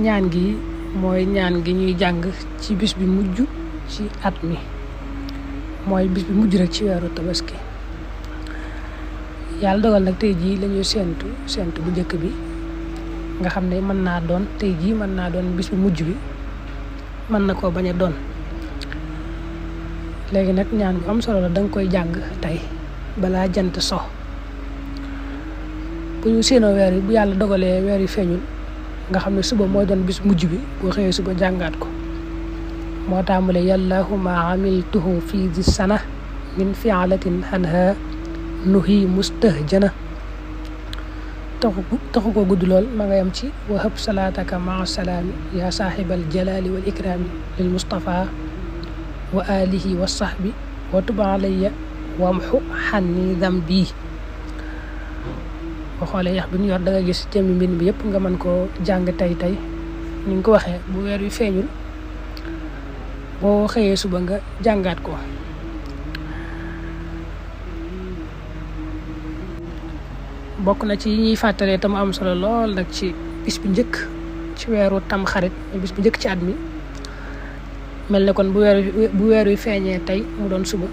ñaan gi mooy ñaan gi ñuy jàng ci bis bi mujj ci at mi mooy bis bi mujj rek ci weeru tabaski. yàlla dogal nag tey jii la ñuy séentu bu njëkk bi nga xam ne mën naa doon tey jii mën naa doon bis bi mujj bi mën na koo bañ a doon. léegi nag ñaan bu am solo la danga koy jàng tey balaa jant so. bu ñu séenoo weer yi bu yàlla dogalee weer yi feeñul nga xam ne suba mooy doon bis mujj bi boo xëyee suba jàngaat ko. moo tàmbale yallahuma amiltuhu fi di sana min fialatin anha nuhi mustahjana taxu ko gudd lool ma nga yam ci wahab salaataka maa salaami ya saaxibal jalaali wal ikraami lil mustafa wa alihi wa sahbi wa tuba alayya wamxu xanni dambi. boo xoolee yax bi ñu yor da nga gis jëmmi mbind bi yëpp nga mën koo jàng tey ni nga ko waxee bu weer wi feeñul boo xëyee suba nga jàngaat ko. bokk na ci yi ñuy fàttalee tam am solo lool nag ci bis bi njëkk ci weeru tam xarit bis bi njëkk ci at mi mel ne kon bu weer wi feeñee tey mu doon suba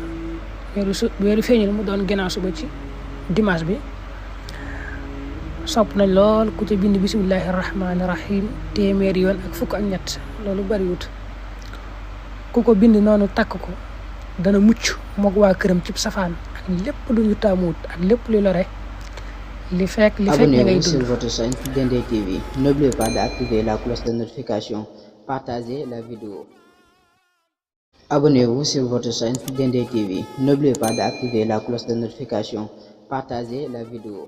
bu weer wi feeñul mu doon ginnaaw suba ci dimanche bi sopp nañ lool ku ci bind bismillahi rahmaani rahim téeméeri yoon ak fukk ak ñett loolu bariwut. ku ko bind noonu takk ko dana mucc moog waa këram cib safaan ak lépp lu ñu taamuwut ak lépp lu lore li fekk ngay dund. Abonnez-vous sur votre chaîne Dendey TV. N'oubliez pas d'activer la cloche de notification. Partagez la vidéo. Abonnez-vous sur votre chaîne Dendey TV. N'oubliez pas d'activer la cloche de notification. Partagez la vidéo.